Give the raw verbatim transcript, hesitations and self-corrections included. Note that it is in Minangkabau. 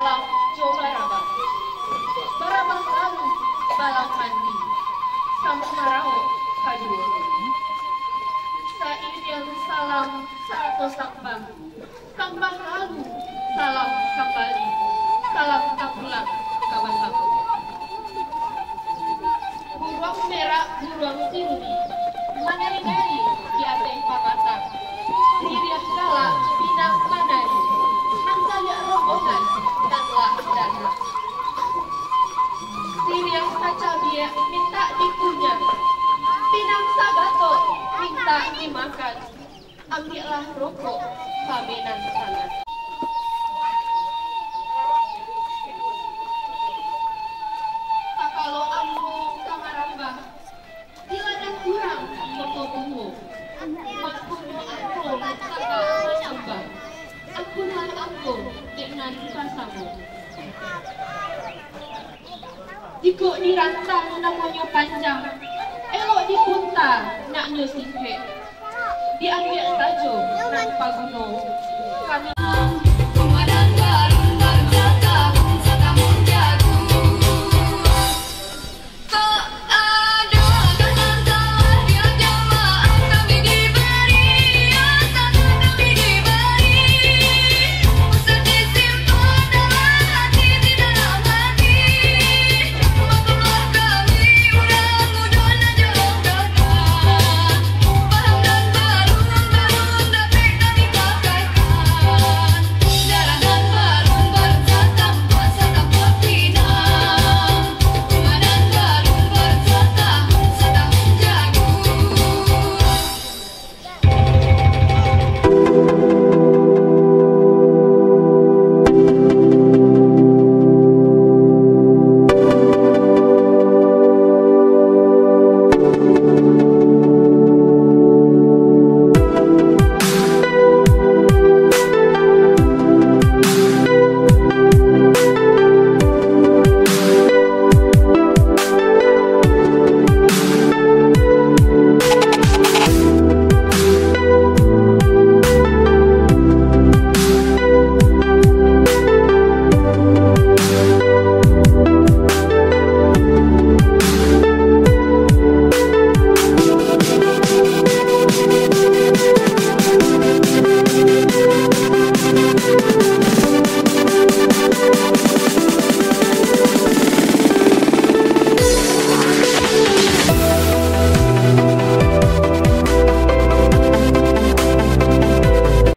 Salam jo barabah, barabah lalu balam mandi, samo maraok kaduo. Sairiang salam sarato sambah, sambah lalu salam kambali, salam tapulang ka basamo. Buruang merak, buruang siruni, manari-nari di ateh pamatang. Siriang galak pinang manari, mancaliak rombongan nan lah danam. Siriang tacabiak mintak dikunyah, pinang sabatok mintak dimakan. Ambiaklah rokok, pamenan sangat. Takalo ambo ka marambah, di ladang urang mako tuo, waktunyo ambo ka marambah, ampun lah ambo dek nan basamo. Jikok dirantang namonyo panjang, elok dipunta naknyo singkek. Diambiak sajo nan paguno kami.